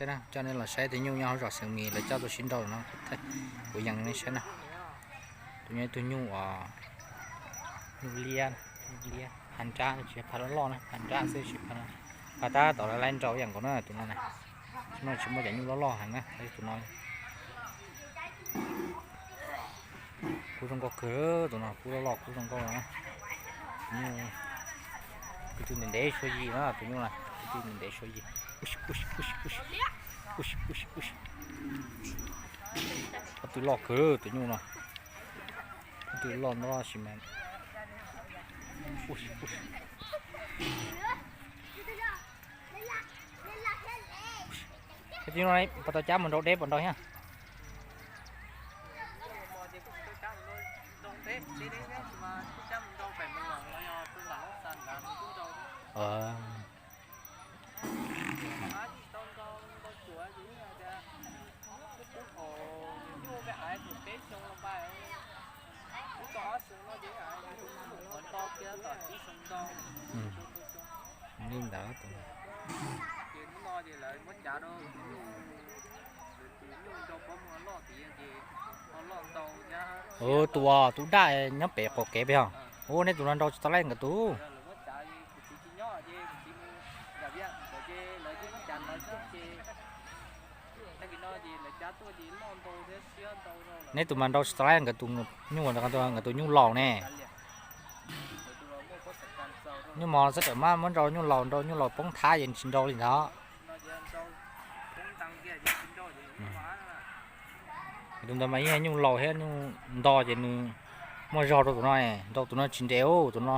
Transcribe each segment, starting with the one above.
Saib na, coj nej los saib tus nyuj nyob hauv zos Xiaus Mis lawv coj tuaj sib nrau no, kuv yees nej saib na. Tus nyuj, tus nyuj, nyuj liab, liab phav nrab, tsis phav loj loj na, phav nrab xwb tsis phav, phav tab tom lawv laib nrau ib yam nkaus na tus no na. Tus no tsis muaj cov nyuj loj loj heev na, tus no kub zoo nkauj kawg, tus no kub loj loj kub zoo nkauj no. Tus nyuj, tus ntev ntev suav yim na, tus nyuj na, tus ntev ntev suav yim. Ob tug loj kawg tus nyuj no. Ob tug loj ntau tab sis mas, tus no puas tau cab mus nrau deb puas nrau thiab? Li ntawd. Tus, tus daj nyob pem qaum kev pem os. Ua nej tus no nrau tsis tau laij nkawd tus. Neb tus mas nrau tsis tau laij nkawd tus nyuj, nkawd tus nyuj laus ne. Nyuj mos xwb tawm mas muab nrau nyuj laus, nrau nyuj laus poob thab ces tsis nrau li ntawd. Tus ntawd mas yeej nyuj laus thiab nyuj nto ces nws muaj zog rau tus no, nrau tus no tsis nres, tus no,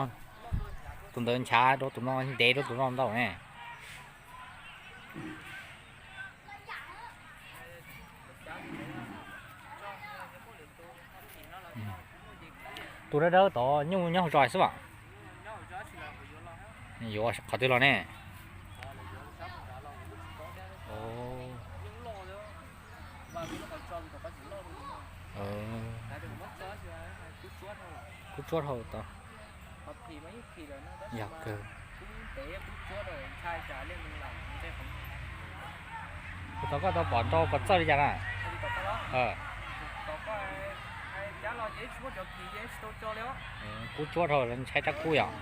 tus ntawd nchav rau tus no, ntev rau tus no ntau ne. Tus dawb dawb tod nyuj nyob hauv zos xwb as. Yuav qhov twg los ne? Kub tsuab dhau tod. Yog kawg. Kuv thov koj tau pom nrau kom txawj li cas na? Kub tsuab dhau, ntshai rab kub yom.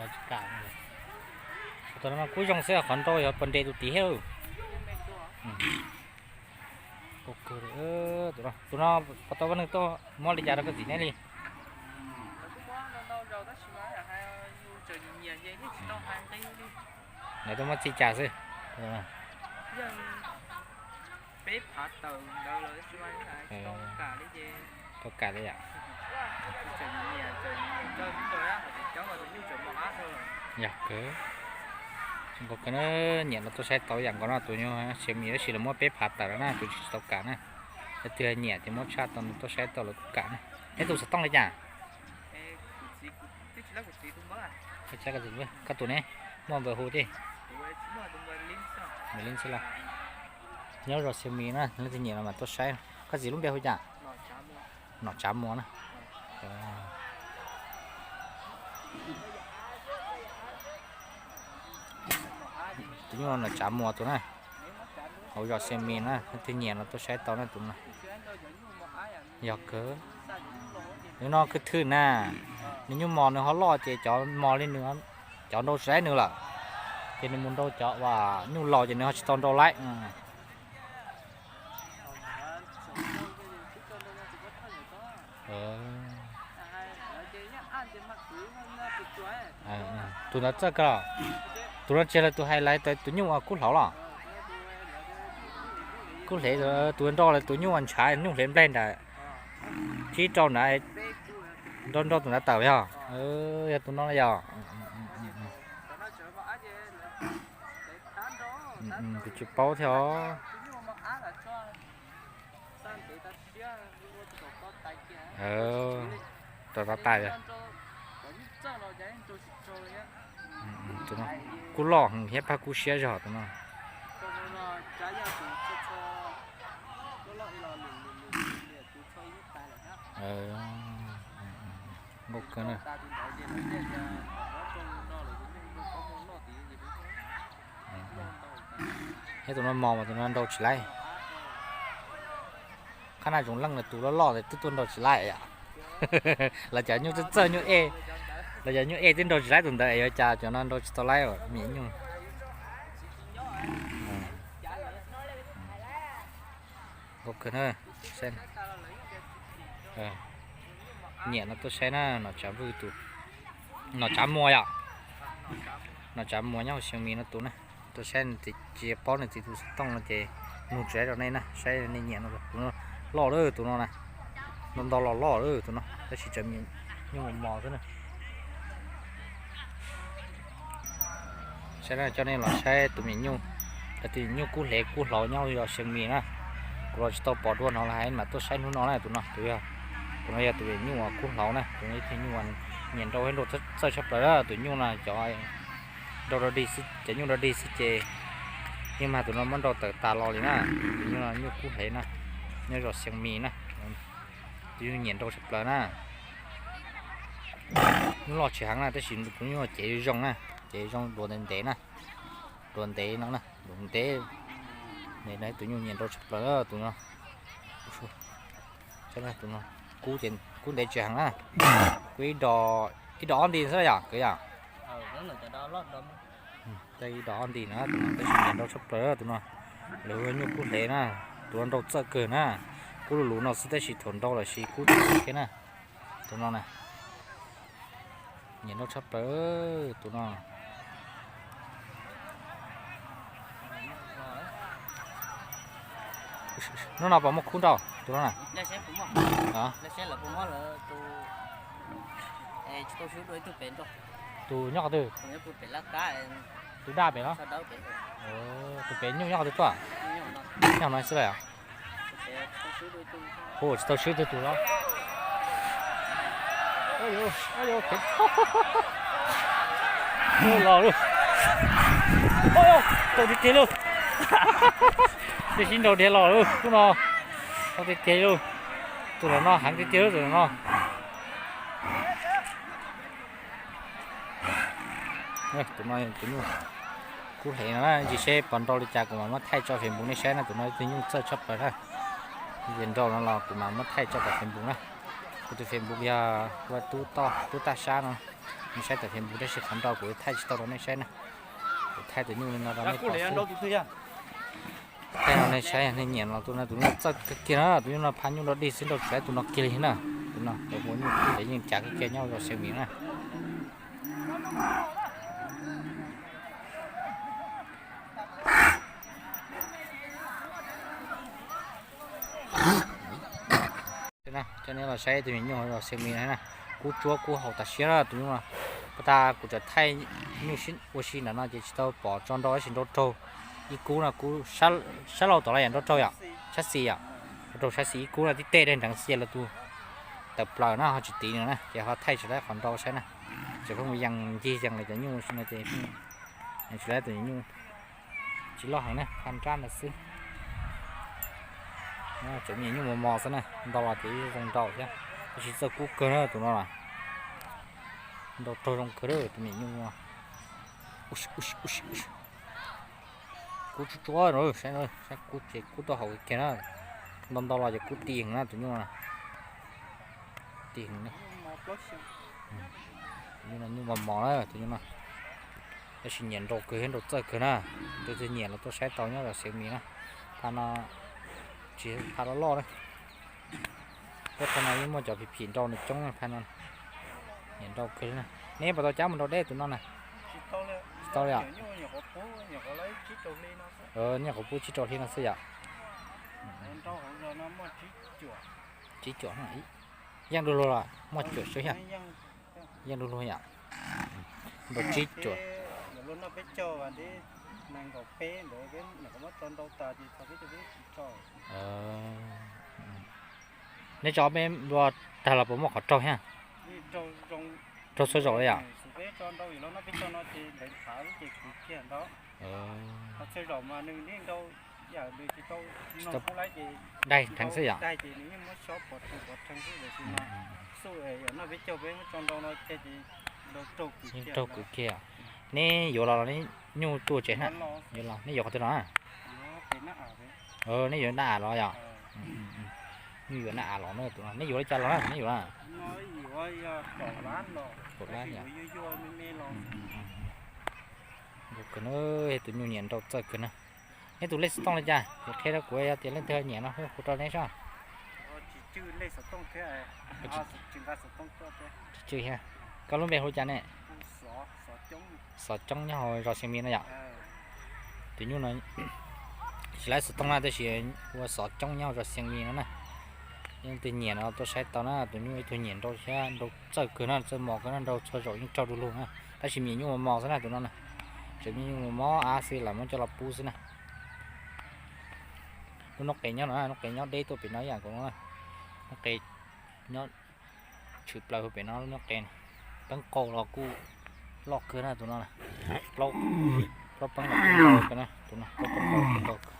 Tsis kam. Tus no mas kub zoo xwb, qhov nrau yog puas nres tus tid thiab. Tus no puas tau poj neeg tuaj muab li cas rau koj txiv neb li? Lawv tuaj muab txij cas xwb. Tau kam li yam. Yog kawg. Zoo nkauj kawg na, nyiam los tuaj saib tau yam nkaus no, tus nyuj Xiaus Mis tab sis lawv muab peb phav tawm lawm na, tus tsis tau kam na. Leej twg nyiam ces muab tshaj tau tuaj saib tau lawv kuj kam na. Neb tus xov tooj li cas? Koj tus ne, muaj npe hu thiab? Npe li xwb los. Nyob zos Xiaus Mis na, leej twg nyiam los mam tuaj saib. Koj txiv lub npe hu cas? Nom Tsav Muas na. Tus nyuj Nom Tsav Muas tus na, hauv zos Xiaus Mis na, leej twg nyiam los tuaj saib tau na tus no. Yog kawg. Nws no khwv thwm na, nws nyuj mos nws ho loj ces cov mos li nws, cov nrau tsis laib nws lawm, ces nws mus nrau cov uas nyuj laus ces nws ho tsis tau nrau laib. Tus ntawd txawj kawg los? Tus no tsis yog lawv tus hais lawv tus nyuj kub hlauv los? Kub hle, tus nrau lawv tus nyuj ntshav nyuj hle nplej nrad, tib rau nrad, nrau nrau tus nrad tawm yog, yog tus no yog. Kuv tsis paub thiab os. Rau tau tas. Kuj loj heev thiab pab kub siab zog tus no. Nkauj kawg na. Thiab tus no mos mas tus no nrau tsis laib. Qhab naj zoov leej na tus loj loj twb tuaj nrau tsis laib yom. Los cov nyuj txawj txawj nyuj ej, los cov nyuj ej twb nrau tsis laib tus ntawd es yuav cas cov no nrau tsis tau laib me nyuj. Nkauj kawg na. Nyiam no tuaj saib na, nom tsav vwj tus, nom tsav muas yom. Nom tsav muas nyob hauv Xeev Mis no tus na. Tuaj saib tsis paub nws txiv tus xov tooj no ces nug tsis laib rau nej na, saib nej nyiam no tus no. Loj lawm tus no na, ntau ntau los loj lawm tus no tab sis tseem nyuj mos mos xwb na. Saib na, coj nej los saib tus me nyuj, tus me nyuj kub hlev kub hlauv nyob zos Xeev Mis na. Kuv los tsis tau pom dua no los hais mas tuaj saib hnub no na tus no, tus yog, tus no yog tus me nyuj uas kub hlauv na, tus no ib tug nyuj uas nyiam nrau thiab nrau txawj tshaj plaws na, tus nyuj no cov nrau dog dig xwb, cov nyuj dog dig xwb ces yeej mag tus no muab nrau tawm tas los li na. Tus nyuj no nyuj kub hlev na, nyob zos Xeev Mis na, tus nyuj nyiam nrau tshaj plaws na. Nyuj loj tsis heev na tab sis tus nyuj cev zoo na, cev zoo duav ntev ntev na, duav ntev no na, duav ntev. Tus nyuj nyiam nrau tshaj plaws tus no. Tus no kub ntev tsis heev na, kub ib dos ob nti xwb yom kwv yom. Ib dos ob nti na tus no tab sis nyiam nrau tshaj plaws tus no. Lawv hu nyuj kub hlev na, tus no nrau txawj kawg na. Kub lus lus no xwb tab sis thaum nrau lawm sis kub txawj thiab na. Tus no na, nyiam nrau tshaj plaws tus no. Hnub no puas muaj kub nrau tus no na? Tus nyob qhov twg? Tus daj pem los? Tus pem nyuj nyob qhov twg tuaj? Nyob no xwb lawm. Hu tsis tau swb twg tus los. Los lawm. Tau tiag tiag lauj. Tej sib nraus diav los lawm tus no. Tau tiag tiag lauj. Tus los no heev tiag tiag tus los no. Tus no tus nyuj kub hlev no na, ntsis seb puas nrau li cas kuv mam muab thaij tso Facebook nej saib na, tus no tus nyuj txawj tshaj plaws na. Ces nrau no los kuv mam muab thaij tso tom Facebook na. Kuv tus Facebook yog ua tub taj sab no, nej saib tom Facebook tab sis qhov nrau kuv thaij tsis tau rau nej saib na. Kuv thaij tus nyuj li no rau nej pom xwb. Thaij no nej saib nej nyiam los tus no tus nyuj txawj kawg kiag na, tus nyuj no phaj nyuj dog dig xwb nrau tsis laib tus no kiag li na. Tus no tus hu nyuj kub hlev yeej cav kawg kiag nyob zos Xeev Mis na. Coj nej los saib tus me nyuj zos Xeev Mis na, kub tsuab kub haus tas siab na tus nyuj no. Puag ta kuv tseem thaij nyuj ua si ntawm no ces tsis tau pom tso nrau tab sis nrau raug ib kub no, kub sab laug tom lawm yam nrau raug yom, sab xis yom, nrau raug sab xis ib kub no tib teg daim nreev xwb ces lawv tus tawm plaws na ho tsis tiv no na ces ho thaij tsis tau qhov nrau saib na. Ces pheej mus yees ncig yees lawv cov nyuj no ces tsis tau tus nyuj tsis loj heev na, phaj nrab ntawd xwb. Tseem me nyuj mos mos xwb na, ntau los ces zoo nrau thiab, tab sis txawj kub kawg na tus no na. Nrau raug zoo kawg tus me nyuj. Kub tsuab tsuab no, saib no, saib kub ces kub tau haum kiag na. Ntau ntau los ces kub ti heev na tus nyuj na. Ti heev na. Tus nyuj no nyuj mos mos na tus nyuj no. Tab sis nyiam nrau kawg thiab nrau txawj kawg na. Tus twg nyiam los tuaj saib tau nyob zos Xeev Mis na. Phaj no tsis phaj loj loj na. Peb phaj no yeej muaj cov phim phim nrau nws coob phaj no. Nyiam nrau kawg na. Neb puas tau cab mus nrau deb tus no na? Tsis tau li os. Nyiam qhuav pub tsib rau hli no xwb yom. Tsib cuam, yeej du lug los muaj cuam xwb thiab. Yeej du lug yom. Nrau tsib cuam. Neb tso peb dua tag los puas muaj qhov raug thiab? Raug txhua zaus li yom? Daig dheev xwb yom? Raug kwv kiag. Neb yuav los los neb nyuj tuaj tsev na? Yuav los neb yuav qhov twg los? Neb yuav nab av los yom? Nyuj yuav nab av los na tus no. Neb yuav li cas los na tus neb yuav na? Kaum lab yom. Tus nyuj nyiam nrau txawj kawg na. Neb tus lej xov tooj li cas es qhia rau kuv, yog tias leej twg nyiam no hu rau neb saib. Tsis tsw thiab. Koj lub npe hu li cas ne? Xov Coob nyob hauv zos Xiav Mis no yom? Tus nyuj no tsis lab xov tooj na tab sis hu ua Xov Coob nyob hauv zos Xiav Mis no na. Leej twg nyiam no tuaj saib tau na, tus nyuj ib tug nyiam nrau thiab nrau txawj kawg na, txawj mos kawg na, nrau txhua zaus yeej raug du lug na. Tab sis me nyuam nyuj mos mos xwb na tus no na. Tseem me nyuam mos mos av xwb lam muab coj los pub xwb na. Lub noob qes nyob no, noob qes nyob deb tuaj pem no ib yam nkaus no na. Noob qes nyob tshwm plaws pem no, noob qes teeb qau los kuj loj kawg na tus no na. Plaub, plaub peeb los kuj ntau kawg na tus no, plaub peeb los kuj ntau kawg.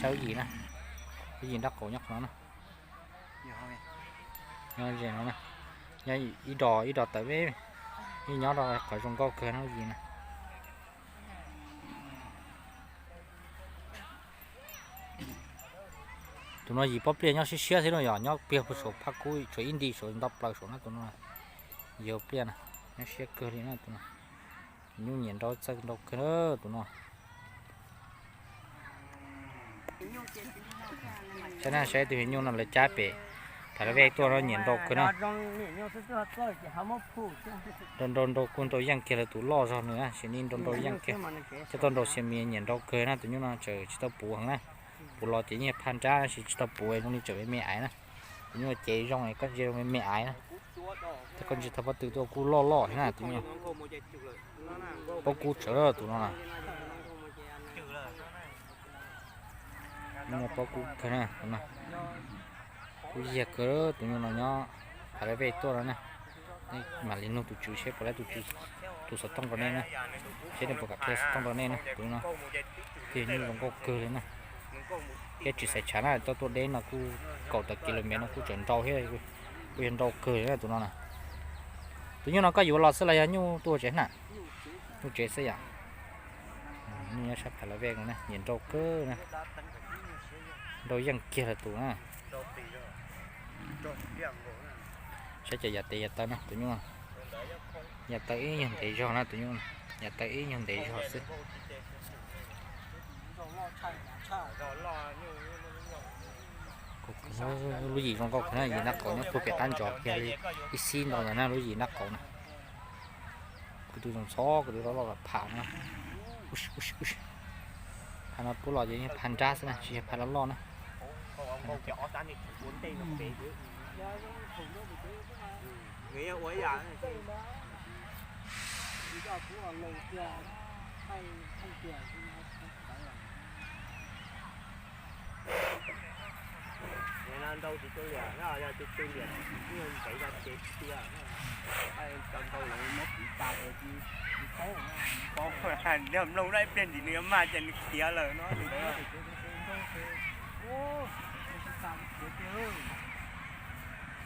Saib lub yim na, lub yim nraub qaum nyob qhov no na. Nyob ze no na, nyob ib dos ib dos tawm peb, ib nyob rau qhov zoo nkauj kawg na lub yim na. Tus no yim pob pliaj nyob siab siab thiab no yog nyob pliag puag saum phaj kub, tshuav ib nti saum nto plaws saum na tus no. Yim pliaj na, nyob siab kawg li na tus no. Nyuj nyiam nrau txawj nrau kawg na tus no. Saib na, saib tus nyuj no lawv cab pem Phav Laj Vej tuaj no nyiam nrau kawg na. Nrau nrau nrau kuj nrau yeej kiag lawv tus loj zog nws na, sim neej nrau nrau yeej kiag. Coj tuaj nrau Xiav Mis nyiam nrau kawg na, tus nyuj no tseem tsis tau puv heev na. Puv los ces yeej phaj nrab, tab sis tsis tau puv zoo li tseem me me aiv na. Tus nyuj ces zoo, koj ntsia zoo me me aiv na. Thiab koj ntsia thaum pob tw tuaj kuj loj loj thiab na tus nyuj. Pob kub tsawv tus no na. Nyuj pob kub kawg na, kuj yag kawg tus nyuj no nyob Phav Laj Vej tuaj no na. Nej mam li nug tus tswv seb puas laib tus tswv tus xov tooj rau nej na, seb nws puas kam qhia xov tooj rau nej na tus no. Tus nyuj zoo nkauj kawg li na. Thiab tsis xaiv tshav na, tuaj tuaj deb no kuj kaum tawm kilomev no kuj tseem nrau thiab, kuj yog nrau kawg li na tus no na. Tus nyuj no koj yuav los xwb los yog nyuj tuaj tsev na? Nyuj tsev xwb yom. Nyuj nyob sab Phav Laj Vej no na, nyiam nrau kawg na. Nrau yeej kiag lawv tus na. Saib cov yav tes yav taw na tus nyuj. Yav taw ib nyuag ntev zog na tus nyuj, yav taw ib nyuag ntev zog xwb. Lub yim zoo nkauj kawg na, yim nraub qaum nyob puag pem qab ntsos kiag li ib xib ntau ntawd na lub yim nraub qaum na. Kuv tus zoo txhob kuv tus loj loj pham no. Pham no pub los ces yog pham nrab xwb na, tsis yog pham loj loj na.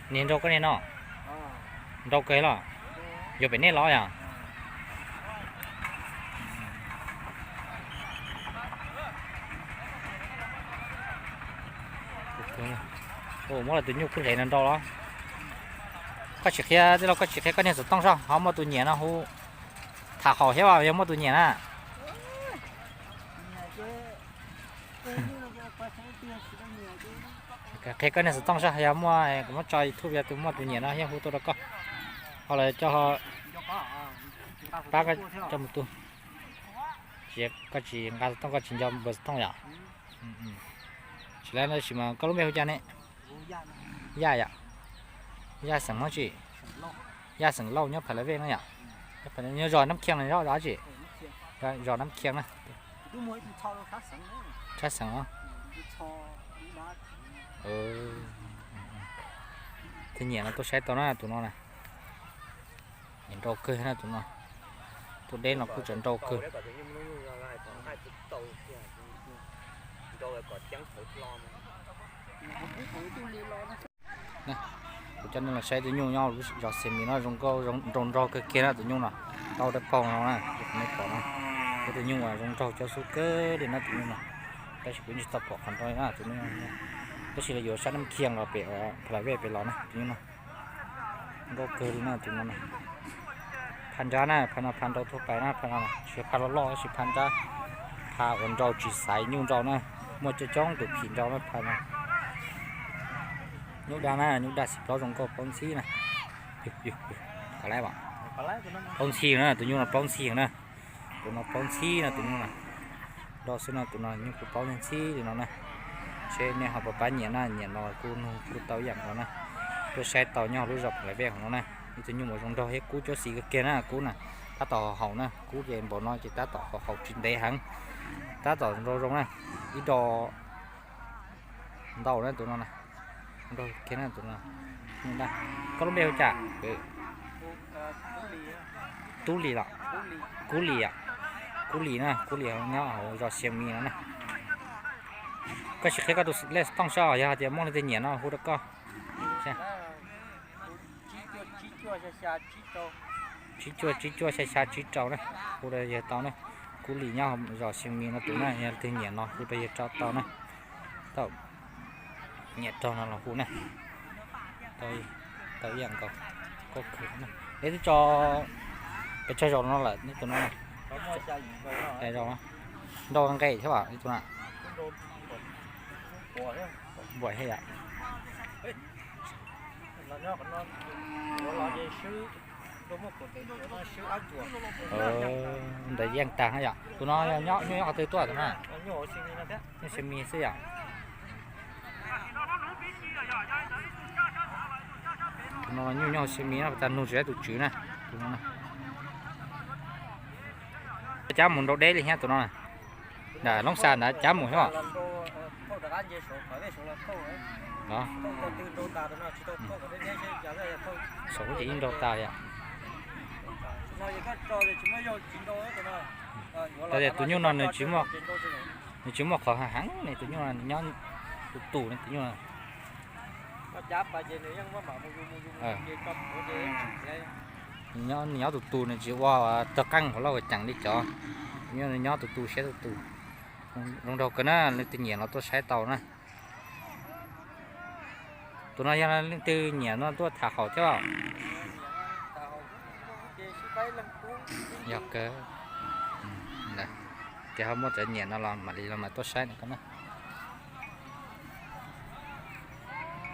Niag nrau koj niag no, nrau kawg los, yuav pem nej los yom? Muab los tus nyuj khwb hev no nrau los. Koj tsis qhia tij laug, koj tsis qhia koj niag xov tooj soj, ho muaj tus nyiam no hu tham haum thiab, yog muaj tus nyiam na. Qhia koj niag xov tooj soj, yog muaj kuv muab tso YouTube, yog tus muaj tus nyiam no yeej hu tuaj rau koj. Ho los coj pab koj coj mus tu. Koj tsis nqa xov tooj, koj tsis nco npawb xov tooj yom? Tsis lab tab sis mas koj lub npe hu cas ne? Yaj yom? Yaj xeem Hmoob tsi? Yaj xeem Lauj nyob Phav Laj Vej no yom? Nyob zos Nab Khiaj no, zos dab tsi? Zos Nab Khiaj na. Tshab xeem os. Tus nyiam no tuaj saib tau na tus no na. Nrau kawg na tus no. Tus deb no kuj tseem nrau kawg. Kuv coj nej los saib tus nyuj nyob lub zos Xiav Mis no zoo nkauj, nrau nrog kawg kiag na tus nyuj no. Tau dawb paug no na, nej pom no. Tus nyuj zoo nraug cov xub kawg li na tus nyuj no. Tab sis kuv tsis tau pom qhov nrau na tus nyuj. Tab sis lawv yuav sab Nab Khias los pem Pha La Vej pem los na tus nyuj no. Nkauj kawg li no tus no. Pha nrab na, pha no pha nrau thuab pais na, pha no tsis pha loj loj tab sis pha nrab, pha uas nrau tsis xaiv nyuj nrau na, muaj coob coob tus phim nrau na pha no. Nyuj daj na, nyuj daj xim plaub zoo nkauj plaub ntxhib na. Plaub ntxhib na, tus nyuj no plaub ntxhib na. Tus no plaub ntxhib no tus nyuj no. Nrau xwb no tus no nyuj kuj plaub ntxhib li no na. Seb nej ho puas pab nyiam na, nyiam no kuj nug kuj tau ib yam nkaus na. Tuaj saib tau nyob lub zos Pha La Vej hauv no na. Ib tug nyuj uas zoo nraug thiab kub cuab xim kawg kiag na, kub na. Tab tom haus na, kub ces npaum no ces tab tom haus tsis ntev heev. Tab tom nrau zoo na, ib do ntau na tus no na. Nrau kiag na tus no. Koj lub npe hu cas? Tub Lis los? Kub Lis, Kub Lis na, Kub Lis nyob hauv zos Xiav Mis no na. Koj sim qhia koj tus lej xov tooj saib yog hais tias muaj leej twg nyiam no hu rau koj. Tsib cuaj tsib cuaj xya xya tsib rau na, hu rau yawg tau na. Kub Lis nyob zos Xiav Mis no tus na, yog leej twg nyiam no hu rau yawg tso tau na. Tau nyiam raug no los hu na. Tau ib yam nkaus, koj khwv na. Neb twb tso pes tsawg zaus no lawm neb tus no? Nrau nqe thiab neb tus no? Npuam thiab yom. Ntawd yeej tag na yom. Tus no nyuj nyob qhov twg tuaj tus no? Nyuj Xiav Mis xwb yom. Tus no nyuj nyob Xiav Mis no, tas nug tsis tau tus tswv na. Tus no cab mus nrau deb li thiab tus no. Nram Loob Xas ntawd cab mus thiab. Saum ces yeej nrau tas li. Tau tias tus nyuj no nws tsis muaj qhov heev ne, tus nyuj no nws nyob tus tus ne tus nyuj. Nws nyob tus tus nws tsis ua tawg qeej hauv loj ceev li cov. Tus nyuj nws nyob tus tus siab tus tus. Zoo nraug kawg na, leej twg nyiam los tuaj saib tau na. Tus no yog leej twg nyiam no tuaj tham haum thiab. Yog kawg. Ces ho muaj cov nyiam no los mam li los mam tuaj saib no koj na.